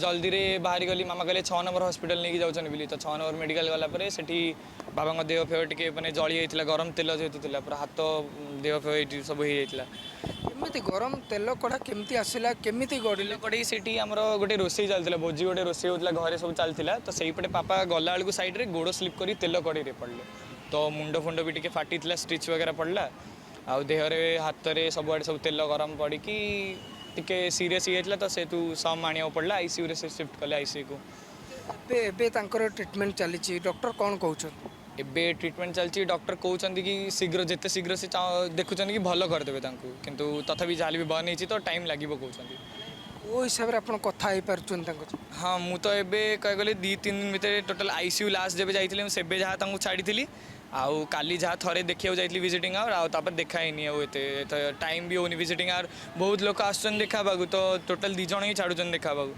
ଜଲ୍ଦିରେ ବାହାରି ଗଲି। ମାମା କହିଲେ 6 ନମ୍ବର ହସ୍ପିଟାଲ ନେଇକି ଯାଉଛନ୍ତି ବୋଲି। ତ 6 ନମ୍ବର ମେଡ଼ିକାଲ ଗଲା ପରେ ସେଠି ବାବାଙ୍କ ଦେହ ଫେହ ଟିକେ ମାନେ ଜଳି ଯାଇଥିଲା। ଗରମ ତେଲ ଯେହେତୁ ଥିଲା, ପୁରା ହାତ, ଦେହ ଫେହ ଏଇଠି ସବୁ ହେଇଯାଇଥିଲା। କେମିତି ଗରମ ତେଲ କଢ଼ା କେମିତି ଆସିଲା, କେମିତି ଗଡ଼ିଲା? ତେଲ କଢ଼େଇ ସେଠି ଆମର ଗୋଟେ ରୋଷେଇ ଚାଲିଥିଲା, ଭୋଜି ଗୋଟେ ରୋଷେଇ ହେଉଥିଲା, ଘରେ ସବୁ ଚାଲିଥିଲା। ତ ସେଇପଟେ ପାପା ଗଲା ବେଳକୁ ସାଇଡ଼୍ରେ ଗୋଡ଼ ସ୍ଲିପ୍ କରି ତେଲ କଢ଼େଇରେ ପଡ଼ିଲେ। ତ ମୁଣ୍ଡ ଫୁଣ୍ଡ ବି ଟିକେ ଫାଟିଥିଲା, ଷ୍ଟିଚ୍ ବଗେରା ପଡ଼ିଲା। ଆଉ ଦେହରେ, ହାତରେ ସବୁଆଡ଼େ ସବୁ ତେଲ ଗରମ ପଡ଼ିକି ଟିକେ ସିରିୟସ୍ ହେଇଯାଇଥିଲା। ତ ସେଠୁ ସମ୍ ଆଣିବାକୁ ପଡ଼ିଲା, ଆଇସିୟୁରେ ସେ ସିଫ୍ଟ କଲେ ଆଇସିୟୁକୁ। ଏବେ ତାଙ୍କର ଟ୍ରିଟମେଣ୍ଟ ଚାଲିଛି, ଡକ୍ଟର କ'ଣ କହୁଛନ୍ତି? ଏବେ ଟ୍ରିଟମେଣ୍ଟ ଚାଲିଛି। ଡକ୍ଟର କହୁଛନ୍ତି କି ଶୀଘ୍ର, ଯେତେ ଶୀଘ୍ର ସେ ଦେଖୁଛନ୍ତି କି ଭଲ କରିଦେବେ ତାଙ୍କୁ, କିନ୍ତୁ ତଥାପି ଯାହାହେଲେ ବି ବର୍ନ ହେଇଛି, ତ ଟାଇମ୍ ଲାଗିବ କହୁଛନ୍ତି। କେଉଁ ହିସାବରେ ଆପଣ କଥା ହେଇପାରୁଛନ୍ତି ତାଙ୍କ ସହ? ହଁ, ମୁଁ ତ ଏବେ କହିବାକୁ ଗଲେ 2-3 ଦିନ ଭିତରେ ଟୋଟାଲ୍ ଆଇସିୟୁ ଲାଷ୍ଟ ଯେବେ ଯାଇଥିଲି ମୁଁ, ସେବେ ଯାହା ତାଙ୍କୁ ଛାଡ଼ିଥିଲି। ଆଉ କାଲି ଯାହା ଥରେ ଦେଖିବାକୁ ଯାଇଥିଲି ଭିଜିଟିଂ ଆୱାର, ଆଉ ତାପରେ ଦେଖା ହେଇନି। ଆଉ ଏତେ ଟାଇମ୍ ବି ହେଉନି। ଭିଜିଟିଂ ଆୱାର ବହୁତ ଲୋକ ଆସୁଛନ୍ତି ଦେଖା ହେବାକୁ, ତ ଟୋଟାଲ୍ 2 ଜଣ ହିଁ ଛାଡ଼ୁଛନ୍ତି ଦେଖା ହେବାକୁ।